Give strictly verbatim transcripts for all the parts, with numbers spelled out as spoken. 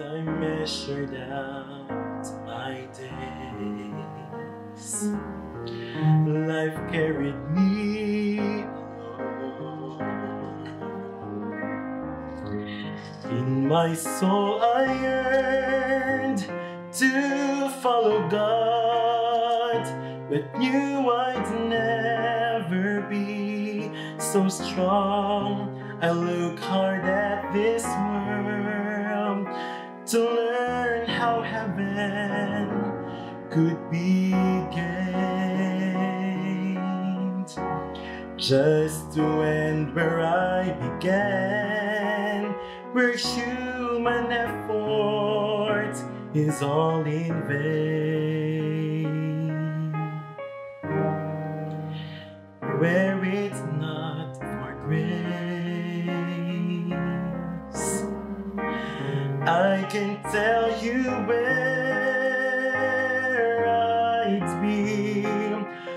I measured out my days. Life carried me along. In my soul, I yearned to follow God, but knew I'd never be so strong. I look hard at this world to learn how heaven could be gained. Just to end where I began, where human effort is all in vain. Were it not for grace, I can tell you where I'd be,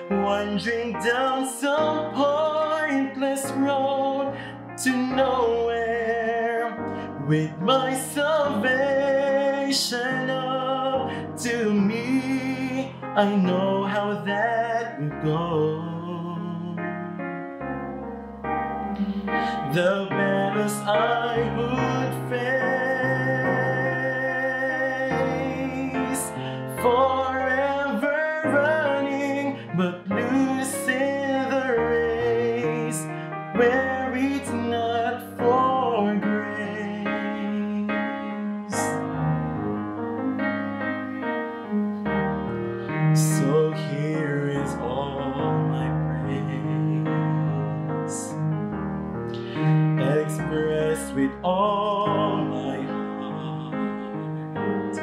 wandering down some pointless road to nowhere. With my salvation up to me, I know how that would go. The battles I would face, forever running but losing the race, were it not for grace. So here is all my praise, expressed with all my heart,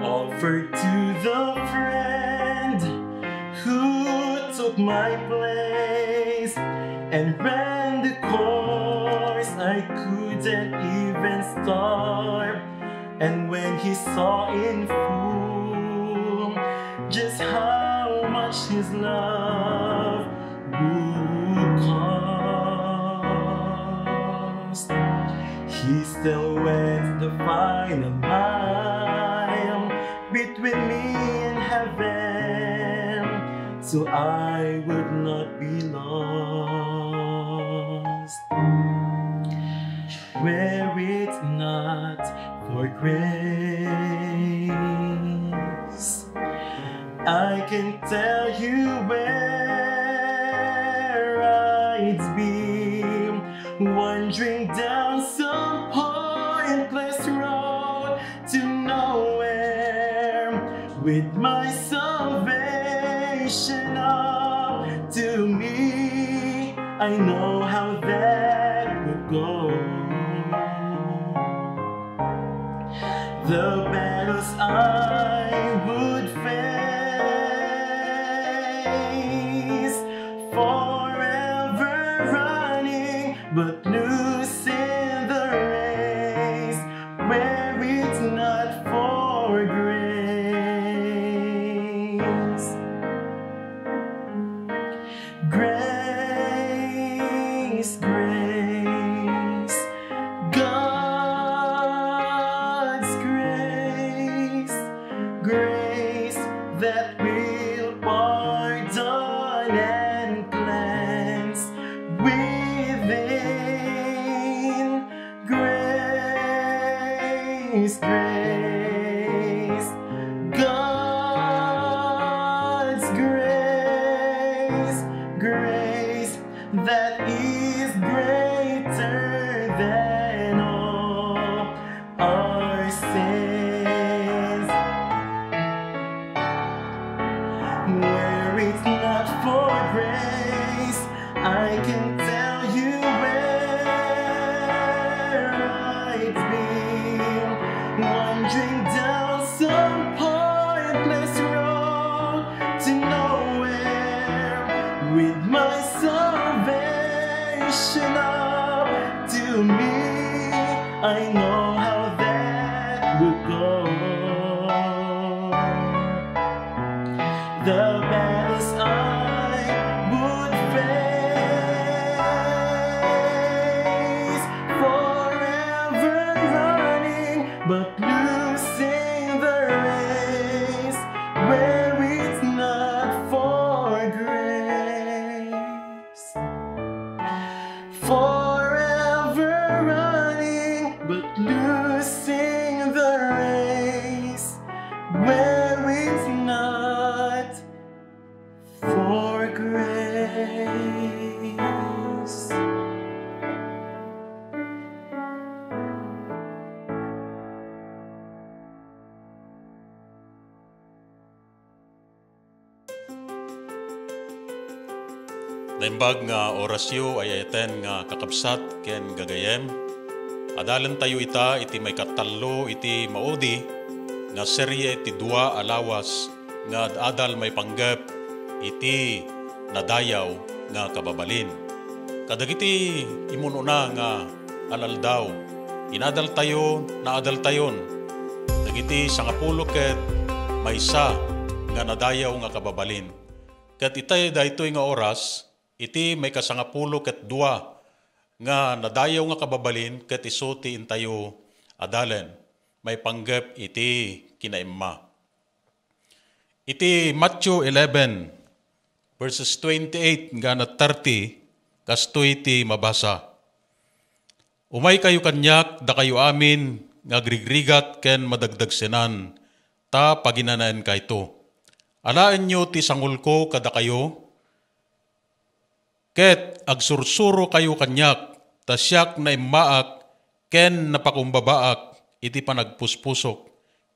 offered to the friend who took my place and ran the course I couldn't even start. And when he saw in full just how much his love would cost, he still went the final mile between me and heaven, so I would not be lost. Were it not for grace, I can tell you where I'd be, wandering down some pointless road to nowhere. With my salvation up to me, I know how that would go. The battles I would face, forever running but losing the race, were it not for grace. Grace, grace, God's grace, grace that will pardon and cleanse within. Grace, grace, God's grace, grace that is greater than all our sins. Were it not for grace, I can tell you where I'd be, wandering down some pointless road to nowhere. With my salvation up to me, I know how that would go. The battles I would face, forever Naimbag nga orasyo ay ayaten nga kakabsat ken gagayem. Adalentayo ita iti maikatallo iti maudi nga serie ti dua a lawas nga ad-adal maipanggep iti nadayaw nga kababalin. Kadagiti imun-una nga al-aldaw, inadaltayo, naadaltayon dagiti sangapulo ket maysa nga nadayaw nga kababalin. Ket itay daytoy nga oras, iti maikasangapulo ket dua nga nadayaw nga kababalin ket isu ti intayo adalen, maipanggep iti kinaimma. Iti Matthew eleven, verses twenty-eight nga thirty, kastoy ti mabasa, "Umaykayo kaniak, dakayo amin nga agrigrigat ken madagdagsenan, ta paginanaenkayto. Alaenyo ti sangulko kadakayo, ket agsursurokayo kaniak, ta siak naimmaak ken napakumbabaak iti panagpuspusok,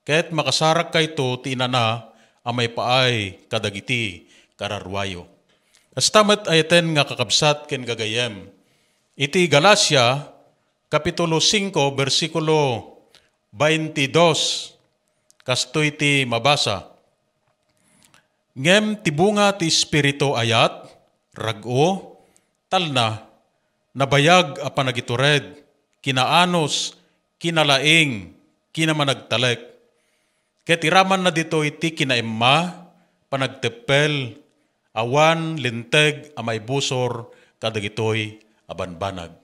ket makasarakkayto ti inana a maipaay kadagiti kararuayo." Kasta met ayaten nga kakabsat ken gagayem, iti Galacia, Kapitulo singko, bersikulo baintidos, kastoy ti mabasa, "Ngem ti bunga ti Espiritu ayat, rag-o, talna, nabayag a panagitured, kinaanus, kinalaing, kinamanagtalek." Ket iramanna ditoy ti kinaimma, panagteppel, awan linteg a maibusor kadagitoy a banbanag.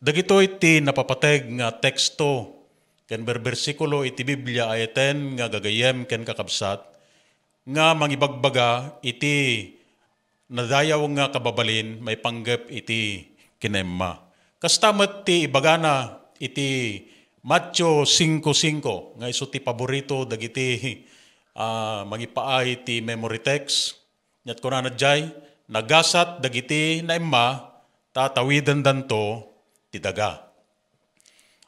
Dagitoy ti napapateg nga teksto ken berbersikulo iti Biblia a ayaten nga gagayem ken kakabsat nga mangibagbaga iti nadayaw nga kababalin maipanggep iti kinaimma. Kasta met ti ibagana iti Mateo singko singko, nga isu ti paborito dagiti, ah, mangipaay ti memory text. Ket kunana diay, "Nagasat dagiti naimma, ta tawidendanto ti daga."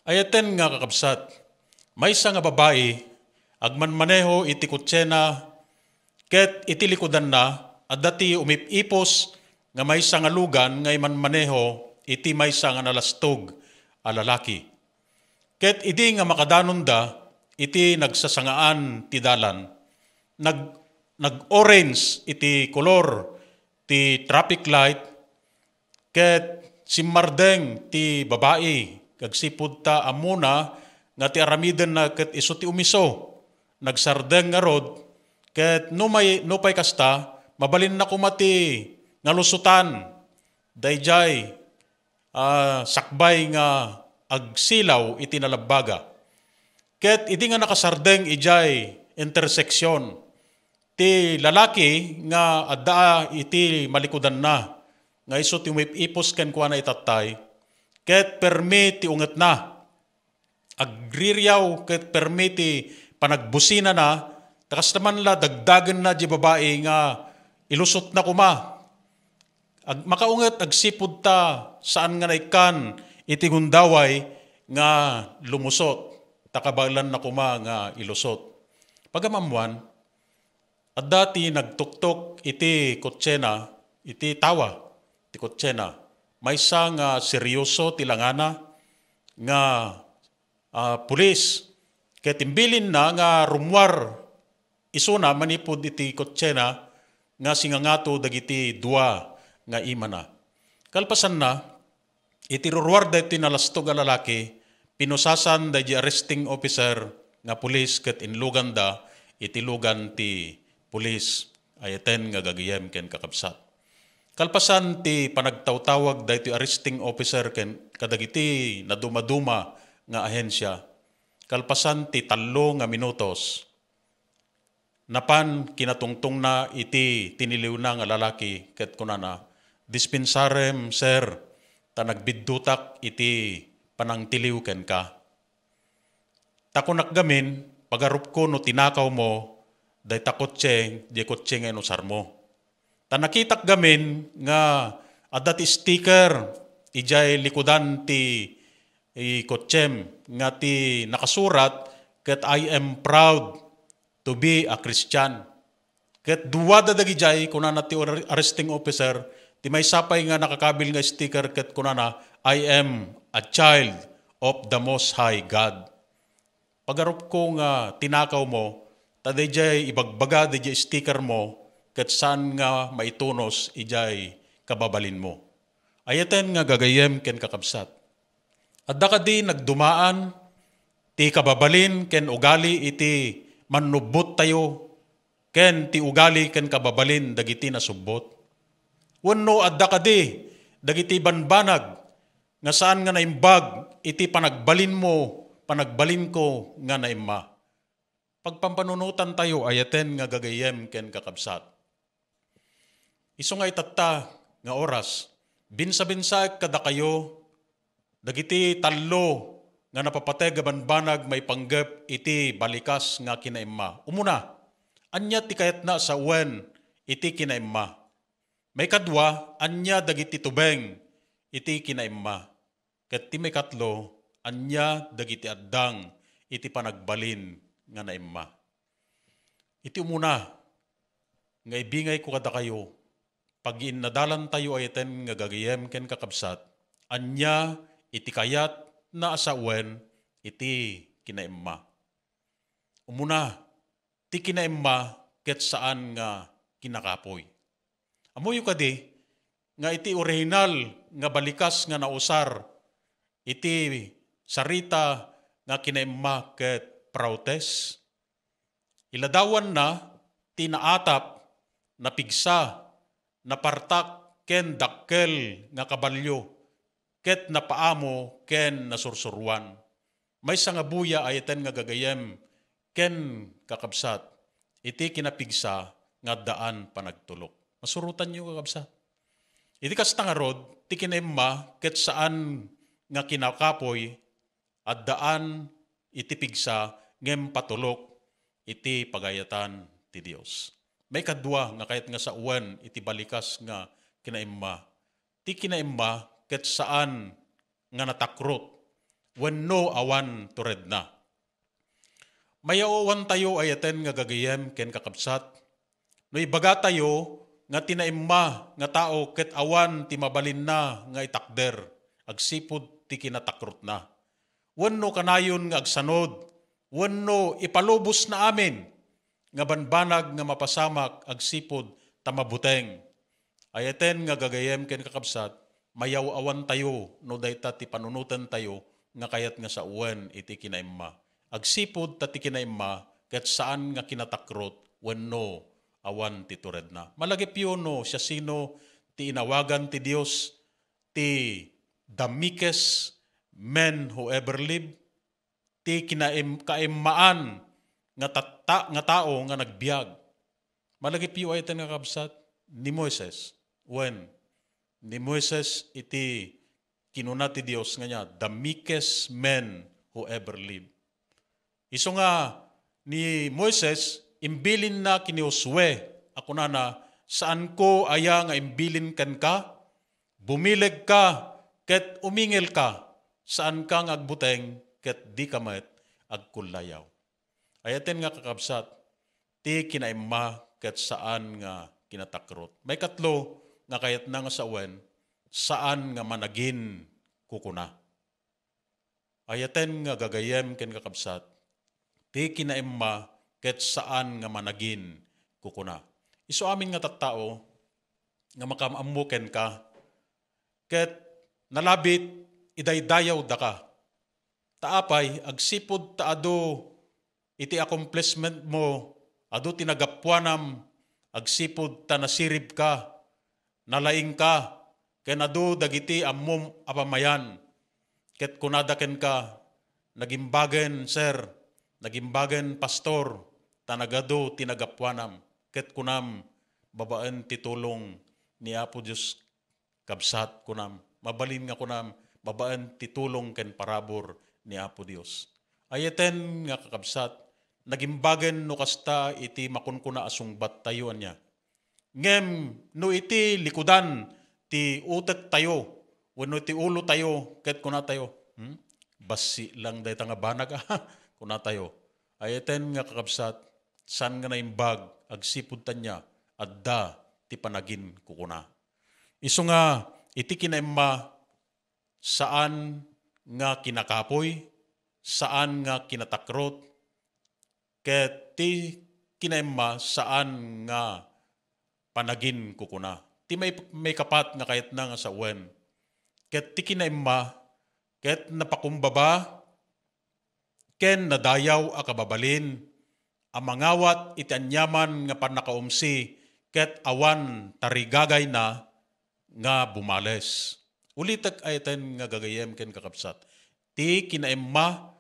Ayaten nga kakabsat, maysa nga babai agmanmaneho iti kotsena, ket iti likudanna, adda ti umip-ipos nga maysa nga lugan nga imanmaneho iti maysa nga nalastog a lalaki. Ket idi nga makadanonda iti nagsasangaan ti dalan, nag-, nag-orange iti kolor ti traffic light, ket simmardeng ti babai, agsipud ta ammona nga ti aramidenna ket isu ti umiso. Nagsardeng ngarud, ket numay-, nupay kasta, mabalinna koma ti nalusotan daydiay, ah, sakbay nga agsilaw iti nalabbaga. Ket idi nga nakasardeng idiay intersection, ti lalaki nga adda iti malikudanna, nga isu ti umip-ipos kenkuana itattay, ket permi ti ungetna. Agririaw ket permi ti panagbusinana, ta kasta man la dagdagenna di babai nga ilusotna koma. Ag-, makaunget agsipud ta saan nga naikkan iti gundaway nga lumusot, ta kabaelanna koma nga ilusot. Pagamamuan, adda ti nagtuktok iti kotsena, iti tawa ti kotsena. Maysa nga seryoso ti langana nga, ah, pulis. Ket imbilinna nga rummuar isuna manipud iti kotsena nga singangato dagiti dua nga imana. Kalpasanna, iti ruruar daytoy nalastog a lalaki, pinusasan daydi arresting officer nga pulis ket inluganda iti lugan ti pulis, ayaten nga gagayem ken kakabsat. Kalpasan ti panagtawtawag daytoy arresting officer ken kadagiti nadumaduma nga ahensia, kalpasan ti tallo nga minutos, napan kinatungtongna iti tiniliwna nga lalaki ket kunana, "Dispensarem, sir, ta nagbiddutak iti panangtiliw kenka. Ta kunak gamin, pagarupko no tinakawmo dayta kotse, di kotse nga inusarmo." Ta nakitak gamin nga adda ti sticker idiay likudan ti, i, kotsem nga ti nakasurat ket "I am proud to be a Christian." Ket dua da dagidiay, kunana ti ar-, arresting officer, ti maysa pay nga nakakabil nga sticker ket kunana, "I am a child of the Most High God." Pagarupko nga tinakawmo, ta daydiay ibagbaga daydiay sticker mo, ket saan nga maitunos idiay kababalinmo. Ayaten nga gagayyem ken kakabsat. Adda kadi nagdumaan ti kababalin ken ugali iti mannubbottayo ken ti ugali ken kababalin dagiti nasubbot? Wenno adda kadi dagiti banbanag nga saan nga naimbag iti panagbalinmo, panagbalinko nga naimma? Pagpampanunotantayo, ayaten nga gagayyem ken kakabsat. Isu nga itatta nga oras, binsabinsaek kadakayo dagiti tallo nga napapateg a banbanag maipanggep iti balikas nga kinaimma. Umuna, ania ti kayatna a sawen iti kinaimma? Maikadua, ania dagiti tubeng iti kinaimma? Ket ti maikatlo, ania dagiti addang iti panagbalin nga naimma? Iti umuna nga ibingayko kadakayo, pagiinnadalantayo ayaten nga gagayyem ken kakabsat, ania iti kayatna a sawen iti kinaimma? Umuna, ti kinaimma ket saan nga kinakapoy. Ammoyo kadi nga iti orihinal nga balikas nga nausar iti sarita nga kinaimma ket prautes? Iladawanna ti naatap, napigsa, napartak ken dakkel nga kabalio, ket napaamo ken nasursuroan. Maysa nga buya ayaten nga gagayyem ken kakabsat iti kinapigsa nga addaan panagtulok. Masurotanyo, kakabsat. Iti kasta ngarud, ti kinaimma ket saan nga kinakapoy, addaan iti pigsa ngem patulok iti pagayatan ti Dios. Maikadua nga kayat nga sawen iti balikas nga kinaimma, ti kinaimma ket saan nga natakrot wenno awan turedna. Mayaw-awantayo ayaten nga gagayyem ken kakabsat, no ibagatayo nga ti naimma nga tao ket awan ti mabalinna nga itakder agsipud ti kinatakrotna. Wenno kanayon nga agsanud, wenno ipalubosna amin nga banbanag nga mapasamak agsipud ta mabuteng. Ayaten nga gagayyem ken kakabsat, mayaw-awantayo no dayta ti panunotentayo nga kayat nga sawen iti kinaimma. Agsipud ta ti kinaimma ket saan nga kinatakrot wenno awan ti turedna. Malagipyo no siasino ti inawagan ti Dios ti the meekest men who ever lived, ti kinaim-, kaimmaan nga tatta-, nga tao nga nagbiag. Malagipyo ayaten nga kabsat, ni Moises. Wen, ni Moises iti kinuna ti Dios nga niya, "The meekest man who ever lived." Isu nga ni Moises, imbilinna ken ni Josue a kunana, "Saanko aya nga imbilin kenka? Bumilegka ket umingelka, saanka nga agbuteng ket dika met agkullayaw." Ayaten nga kakabsat, ti kinaimma ket saan nga kinatakrot. Maikatlo nga kayatna nga sawen, saan nga managin kukuna. Ayaten nga gagayyem ken kakabsat, ti kinaimma ket saan nga managin kukuna. Isu amin nga tattao nga makaammo kenka, ket nalabit idaydayawdaka. Ta apay, agsipud ta adu iti accomplishment mo, adu ti nagapuanam, agsipud ta nasiribka, nalaingka, ken adu dagiti ammom a pamayan. Ket kunada kenka, "Nagimbagen, sir, nagimbagen, pastor, ta nagadu ti nagapuanam." Ket kunam, "Babaen ti tulong ni Apo Dios, kabsat," kunam. Mabalin nga kunam, "Babaen ti tulong ken parabur ni Apo Dios." Ayaten nga kakabsat, nagimbagen no kasta iti makunkuna a sungbattayo, ania? Ngem no iti likudan ti utektayo wenno ti ulotayo ket kunatayo, "Hmm? Bassit lang dayta nga banag," kunatayo. Ay-ayaten nga kakabsat, saan nga naimbag agsipud ta ania, adda ti panaginkukuna. Isu nga iti kinaemma, saan nga kinakapuy, saan nga kinatakrot, ket ti kinaemma, saan nga panaginkukuna. Ti may-, maikapat nga kayatna nga sawen, ket ti kinaemma, ket napakumbaba ken nadayaw a kababalin a mangawat iti aniaman nga pannakaumsi ket awan tarigagayna nga bumales. Ulitek ay-ayaten nga gagayyem ken kakabsat. Ti kinaemma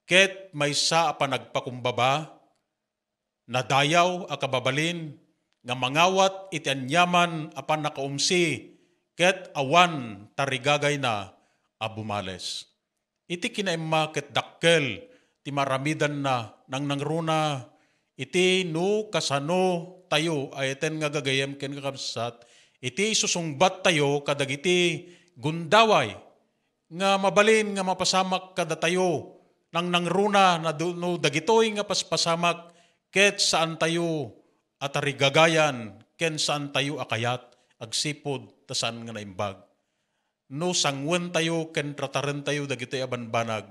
ket maysa a panagpakumbaba, nadayaw a kababalin nga mangawat iti aniaman a pannakaumsi ket awan tarigagayna a bumales. Iti kinaemma ket dakkel ti maaramidanna nangnangruna iti no kasano tayo, ay-ayaten nga gagayyem ken kakabsat, iti isusungbattayo kadagiti gundaway nga mabalin nga mapasamak kadatayo nangnangruna na du-, no dagitoy nga paspasamak ket saantayo a tarigagayan ken saantayo a kayat agsipud ta saan nga naimbag. No sangwentayo ken ratarentayo dagitoy a banbanag,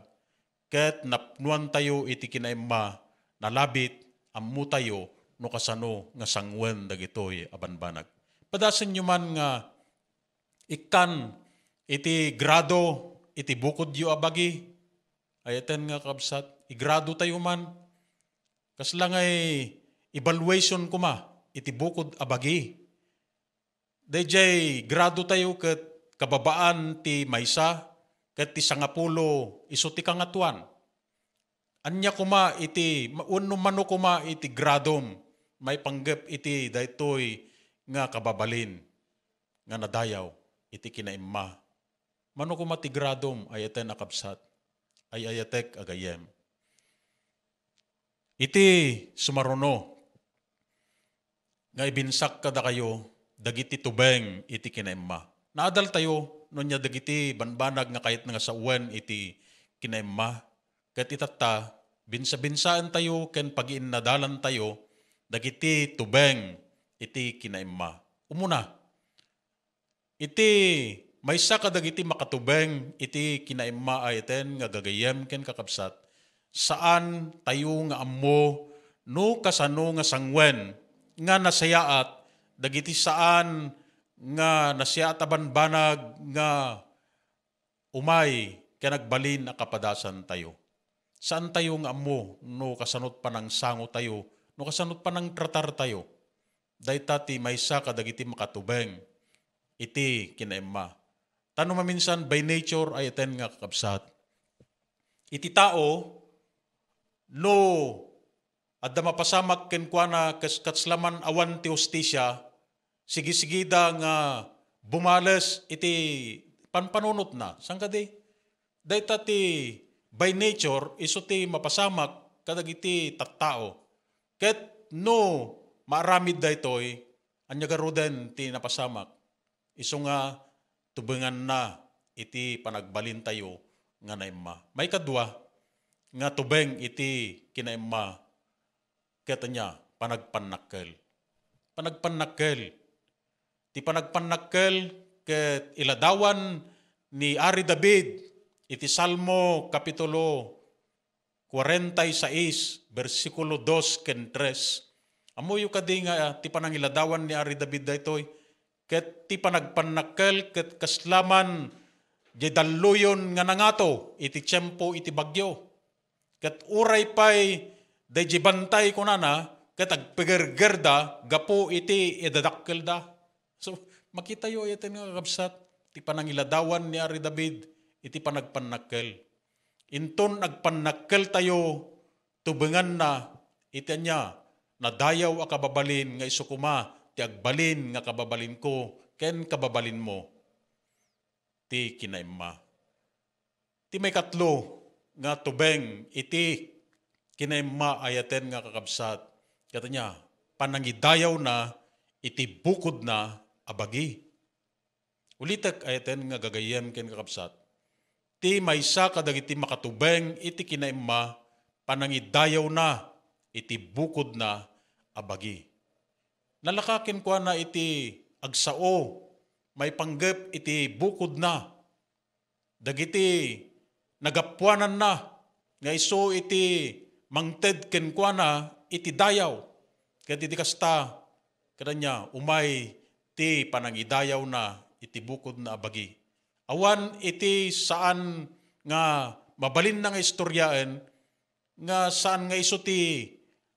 ket napnoantayo iti kinaemma, nalabit, ammotayo no kasano nga sangwen dagitoy a banbanag. Padasenyo man nga ikkan iti grado iti bukodyo a bagi. Ay-ayaten nga kabsat, igrado tayo man. Kasla nga i-, evaluation koma iti bukod a bagi. Daydiay grado tayo ket kababaan ti maysa, ket ti sangapulo isu ti kangatoan. Ania koma iti, ma-, wenno mano koma iti gradom maipanggep iti daytoy nga kababalin nga nadayaw iti kinaemma? Mano koma ti gradom, ay-ayaten a kabsat? Ay-ayatek a gayyem. Iti sumaruno nga ibinsak kadakayo dagiti tubeng iti kinaemma. Naadaltayo no ania dagiti banbanag nga kayatna nga sawen iti kinaemma. Ket itatta, binsabinsaentayo ken pagiinnadalantayo dagiti tubeng iti kinaemma. Umuna, iti maysa kadagiti makatubeng iti kinaemma, ay-ayaten nga gagayyem ken kakabsat, saan tayo nga ammo no kasano nga sangwen nga nasayaat dagiti saan nga nasayaat a banbanag nga umay ken agbalin a kapadasantayo. Saantayo nga ammo no kasanot panangsangotayo, no kasanot panangtratartayo. Dayta ti maysa kadagiti makatubeng iti kinaemma. Ta no maminsan, by nature, ay-ayaten nga kakabsat, iti tao, no adda mapasamak kenkuana, kas-, kasla man awan ti hustisia, sigisigida nga bumales iti panpanunotna. Saan kadi? Dayta ti by nature, isu ti mapasamak kadagiti tattao. Ket no maaramid daytoy, ania garuden ti napasamak? Isu nga tubenganna iti panagbalintayo nga naemma. Maikadua nga tubeng iti kinaemma ket ania? Panagpannakkel. Panagpannakkel. Ti panagpannakkel ket iladawan ni Ari David iti Salmo Kapitulo kuarenta y seis, bersikulo dos ken tres. Ammoyo kadi nga ti panangiladawan ni Ari David daytoy? Ket ti panagpannakkel ket kasla man diay dalluyon nga nangato iti tiempo iti bagyo. Ket uray pay daydiay bantay, kunana, ket agpagergerda gapu iti idadakkelda. So, makitayo, ay-ayaten nga kakabsat, ti panangiladawan ni Ari David iti panagpannakkel. Inton agpannakkeltayo, tubenganna iti ania? Nadayaw a kababalin nga isu koma ti agbalin nga kababalinko ken kababalinmo ti kinaemma. Ti maikatlo nga tubeng iti kinaemma, ay-ayaten nga kakabsat, ket ania? Panangidayawna iti bukodna a bagi. Ulitek, ayaten nga gagayyem ken kakabsat, ti maysa kadagiti makatubeng iti kinaimma, panangidayawna iti bukodna a bagi. Nalaka kenkuana iti agsao maipanggep iti bukodna dagiti nagapuananna nga isu iti mangted kenkuana iti dayaw. Ket iti kasta, kada niya, umay ti panangidayawna iti bukodna a bagi. Awan iti saan nga mabalinna nga istoryaen nga saan nga isu ti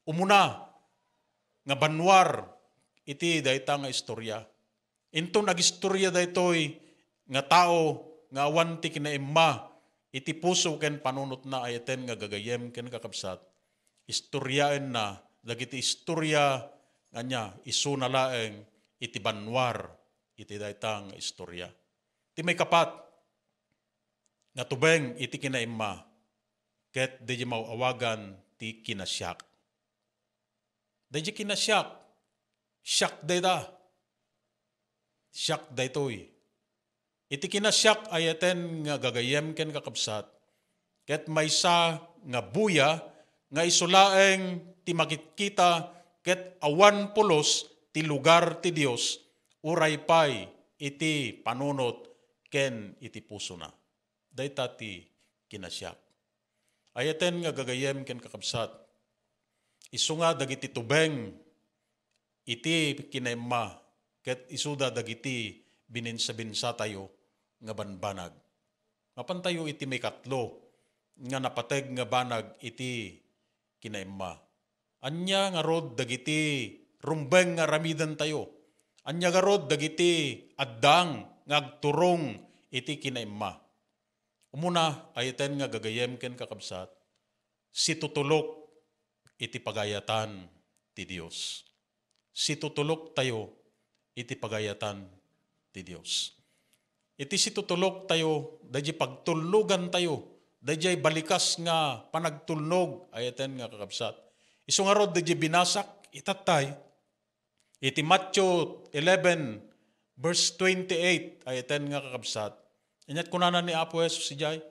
umuna nga banwar iti dayta nga istorya. Inton agistorya daytoy nga tao nga awan ti kinaimma iti puso ken panunotna, ayaten nga gagayyem ken kakabsat, istoryaenna dagiti istorya nga ania, isuna laeng iti banwar iti dayta nga istorya. Ti maikapat nga tubeng iti kinaimma, ket daydi maawagan ti kinasiak. Daydi kinasiak, siak dayta. Siak daytoy. Iti kinasiak, ayaten nga gagayyem ken kakabsat, ket maysa nga buya nga isu laeng ti makitkita, ket awan pulos ti lugar ti Dios, uray pay iti panunot ken iti pusona. Dayta ti kinasiak. Ayaten nga gagayyem ken kakabsat, isu nga dagiti tubeng iti kinaimma, ket isuda dagiti bininsabinsatayo nga banbanag. Mapantayo iti maikatlo nga napateg nga banag iti kinaimma. Ania ngarud dagiti rumbeng nga aramidentayo? Ania ngarud dagiti addang nga agturong iti kinaimma? Umuna, ayaten nga gagayyem ken kakabsat, situtulok iti pagayatan ti Dios. Situtuloktayo iti pagayatan ti Dios. Iti situtuloktayo, daydi pagtulnogantayo, daydiay balikas nga panagtulnog, ayaten nga kakabsat. Isu ngarud, daydi binasak itattay, iti Matthew eleven, verse twenty-eight, ayaten nga kakabsat. Inyat kunana ni Apo Jesus idiay,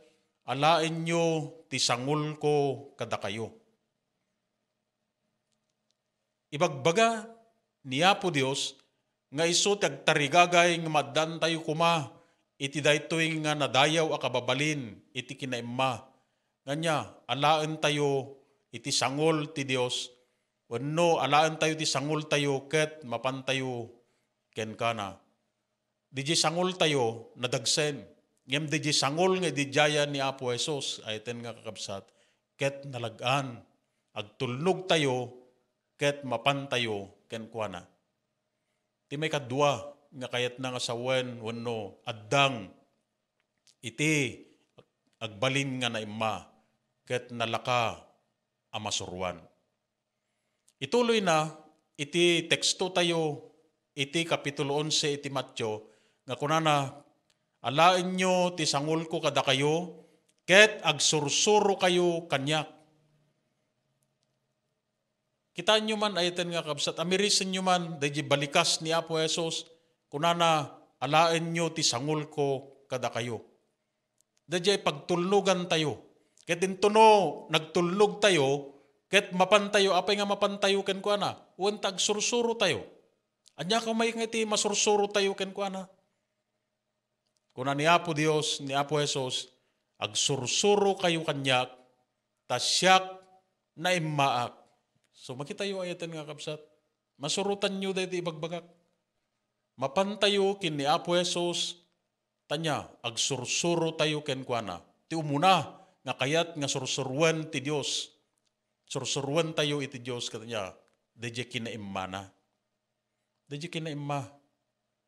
"Alaenyo ti sangolko kadakayo." Ibagbaga ni Apo Dios nga isu ti agtarigagay nga maaddaantayo koma iti daytoy nga nadayaw a kababalin iti kinaimma. Ngania, alaentayo iti sangol ti Dios, wenno alaentayo ti sangoltayo ket mapantayo kenkana. Didiay sangoltayo, nadagsen. Ngem didiay sangol nga ididiayan ni Apo Jesus, ayaten nga kakabsat, ket nalag-an. Agtulnogtayo ket mapantayo kenkuana. Ti maikadua nga kayatna nga sawen wenno addang iti agbalin nga naimma ket nalaka a masuroan. Ituloyna iti tekstotayo iti Kapitulo onse iti Mateo nga kunana, "Alaenyo ti sangolko kadakayo, ket agsursurokayo kaniak." Kitaenyo man, ayaten nga kabsat, amirisenyo man daydi balikas ni Apo Jesus, kunana, "Alaenyo ti sangolko kadakayo." Daydiay pagtulnogantayo. Ket intono nagtulnogtayo, ket mapantayo, apay nga mapantayo kenkuana? Wen ta agsursurotayo. Ania koma nga iti masursurotayo kenkuana? Kuna ni Apo Dios, ni Apo Jesus, "Agsursurokayo kaniak, ta siak naimmaak." So, makitayo, ayaten nga kabsat, masurotanyo daydi ibagbagak. Mapantayo ken ni Apo Jesus, tanya, agsursurotayo kenkuana. Ti umuna nga kayat nga sursuroen ti Dios. Sursuroentayo iti Dios, katanya, daydiay kinaimmana. Daydiay kinaimma.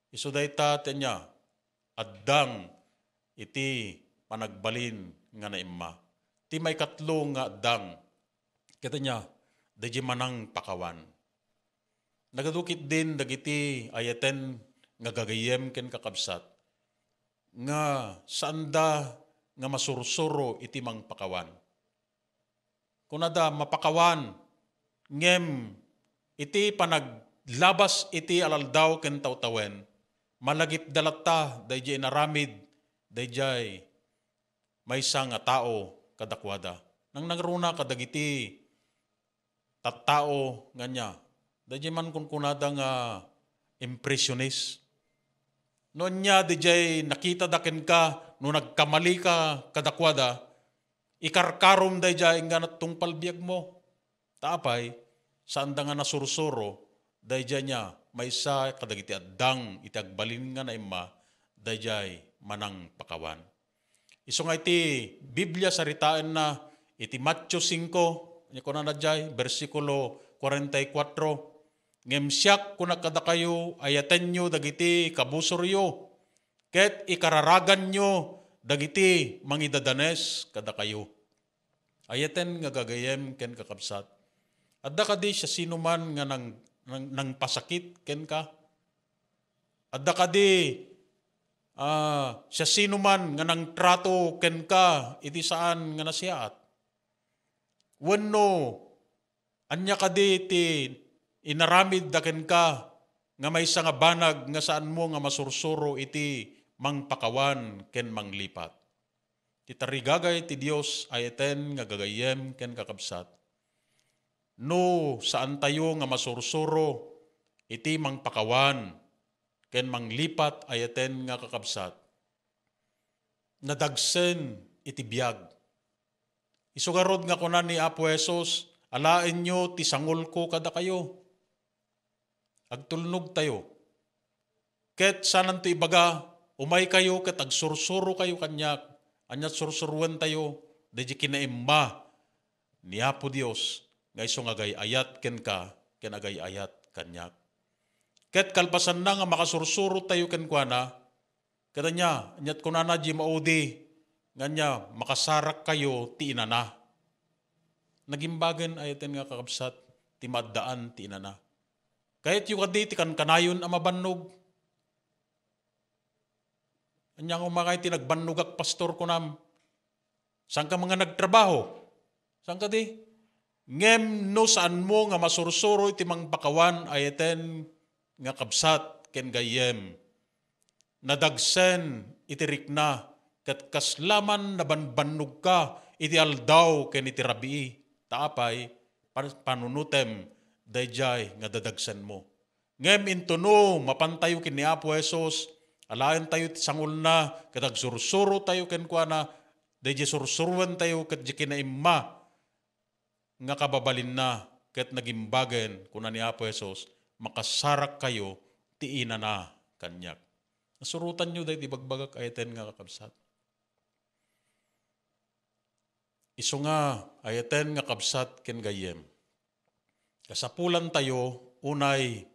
Isu dayta ti ania, addang iti panagbalin nga naimma. Ti maikatlo nga addang, ket ania, daydiay manangpakawan. Nagadu ketdin dagiti ayaten nga gagayyem ken kakabsat nga saanda nga masursuro iti mangpakawan. Kunada, mapakawan, ngem iti panag-, labas iti al-aldaw ken tawtawen, malagipda latta daydiay inaramid daydiay maysa nga tao kadakuada. Nangnangruna kadagiti tattao nga ania, daydiay man kunkunada nga impressionist. No ania daydiay nakitada kenka, no nagkamali ka kadakuada, ikarkarom daydiay inggana tungpal biagmo. Ta apay, saanda nga nasursuro daydiay ania, maysa kadagiti addang iti agbalin nga naimma daydiay manangpakawan. Isu nga iti Biblia saritaenna iti Mateo singko, ania kunana diay, bersikulo kuarenta y kuatro, "Ngem siak, kunak kadakayo, ayatenyo dagiti kabusoryo, ket ikararaganyo dagiti mangidadanes kadakayo." Ayaten nga gagayyem ken kakabsat, adda kadi siasinoman nga nang-, nang-, nangpasakit kenka? Adda kadi, ah, siasinoman nga nangtrato kenka iti saan nga nasayaat? Wenno, ania kadi ti inaramidda kenka nga maysa nga banag nga saanmo nga masursuro iti mangpakawan ken manglipat? Ti tarigagay ti Dios, ayaten nga gagayyem ken kakabsat, no saantayo nga masursuro iti mangpakawan ken manglipat, ayaten nga kakabsat, nadagsen iti biag. Isu ngarud nga kuna ni Apo Jesus, "Alaenyo ti sangulko kadakayo." Agtulnogtayo. Ket saananto ibaga, "Umaykayo ket agsursurokayo kaniak." Ania ti sursuroentayo? Daydi kinaimma ni Apo Dios nga isu nga agay-ayat kenka ken agay-ayat kaniak. Ket kalpasanna nga makasursurotayo kenkuana, ket ania, ania ti kunana di maudi nga ania, "Makasarakkayo ti inana." Nagimbagen, ayaten nga kakabsat, ti maaddaan ti inana. Kayatyo kadi ti kankanayon a mabannog? Ania nga umakay ti nagbannogak, pastor, kunam? Saanka man nga nagtrabaho? Saan kadi? Ngem no saanmo nga masursuro iti mangpakawan, ayaten nga kabsat ken gayyem, nadagsen iti rikna, ket kasla man nabanbannogka iti aldaw ken iti rabii. Ta apay, pan-, panunotem daydiay nga dadagsenmo. Ngem intono mapantayo ken ni Apo Jesus, alaentayo ti sangulna, ket agsursurotayo kenkuana, daydi sursuroentayo ket di kinaimma nga kababalinna, ket nagimbagen, kuna ni Apo Jesus, "Makasarakkayo ti inana kaniak." Nasurotanyo daydi bagbagak, ayaten nga kakabsat. Isu nga, ayaten nga kabsat ken gayyem, kasapulantayo unay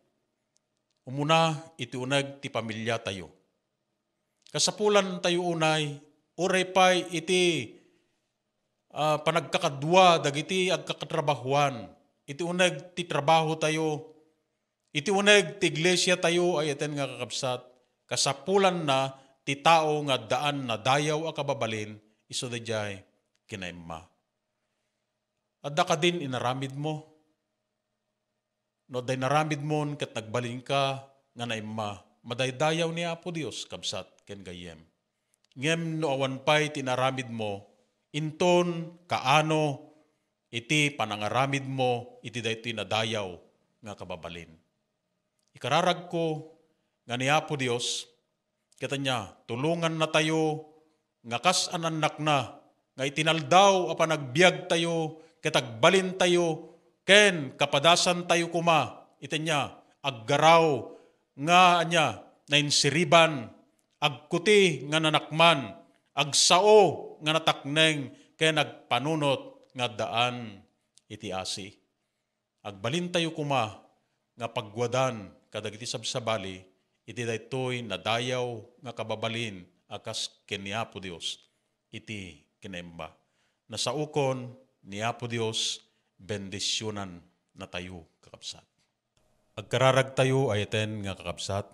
umuna iti uneg ti pamiliatayo. Kasapulantayo unay, uray pay iti, ah, panagkakadua dagiti agkakatrabahuan, iti uneg ti trabahotayo, iti uneg ti iglesiatayo, ayaten nga kakabsat, kasapulanna ti tao nga addaan nadayaw a kababalin isu daydiay kinaimma. Adda kadin inaramidmo? No adda inaramidmon ket nagbalinka nga naimma, madaydayaw ni Apo Dios, kabsat ken gayyem. Ngem no awan pay ti inaramidmo, inton kaano iti panangaramidmo iti daytoy nadayaw nga kababalin. Ikararagko nga ni Apo Dios, ket ania, tulongannatayo nga kas annakna, nga iti naldaw a panagbiagtayo ket agbalintayo ken kapadasantayo koma iti ania, aggaraw nga ania, nainsiriban, agkuti nga nanakman, agsao nga natakneng, ken agpanunot nga addaan iti asi. Agbalintayo koma nga pagguadan kadagiti sabsabali iti daytoy nadayaw nga kababalin a kas ken ni Apo Dios iti kinaimba. Nasaokon ni Apo Dios, bendisionannatayo, kakabsat. Agkararagtayo, ayaten nga kakabsat.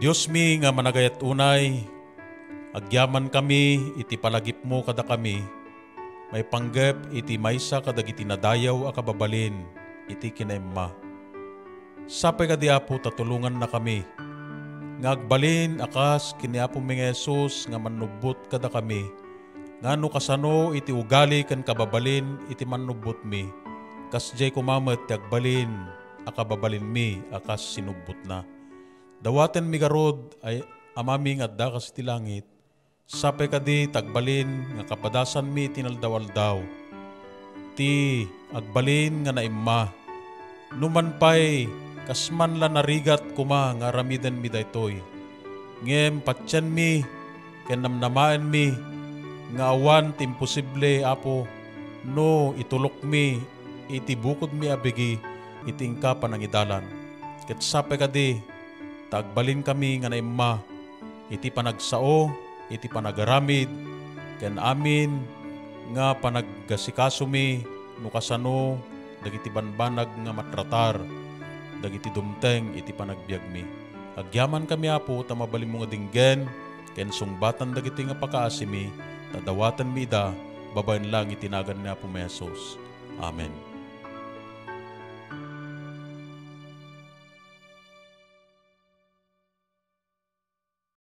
Diosmi nga managayat unay, agyamankami iti palagipmo kadakami, maipanggep iti maysa kadagiti nadayaw a kababalin iti kinaimma. Sapay kadi, Apo, ta tulongannakami nga agbalin a kas ken ni Apomi nga Jesus nga mannubbot kadakami, nga no kasano iti ugali ken kababalin iti mannubbotmi, kasdiay koma met ti agbalin a kababalinmi a kas sinubbotna. Dawatenmi garud, ay Amami nga adda kas iti langit, sapay kadi ti agbalin nga kapadasanmi iti inaldaw-aldaw, ti agbalin nga naimma. Numan pay, kas man la narigat koma nga aramidenmi daytoy, ngem patienmi ken namnamaenmi nga awan ti imposible, Apo, no itulokmi iti bukodmi a bigi iti inka panangidalan. Ket sapay kadi, ta agbalinkami nga naimma iti panagsao, iti panagaramid, ken amin nga panaggasikasomi no kasano dagiti banbanag nga matratar dagiti dumteng iti panagbiagmi. Agyamankami, Apo, ta mabalinmo nga dinggen ken sungbatan dagitoy nga pakaasimi, ta dawatenmi ida babaen lang iti nagan ni Apomi a Jesus. Amen.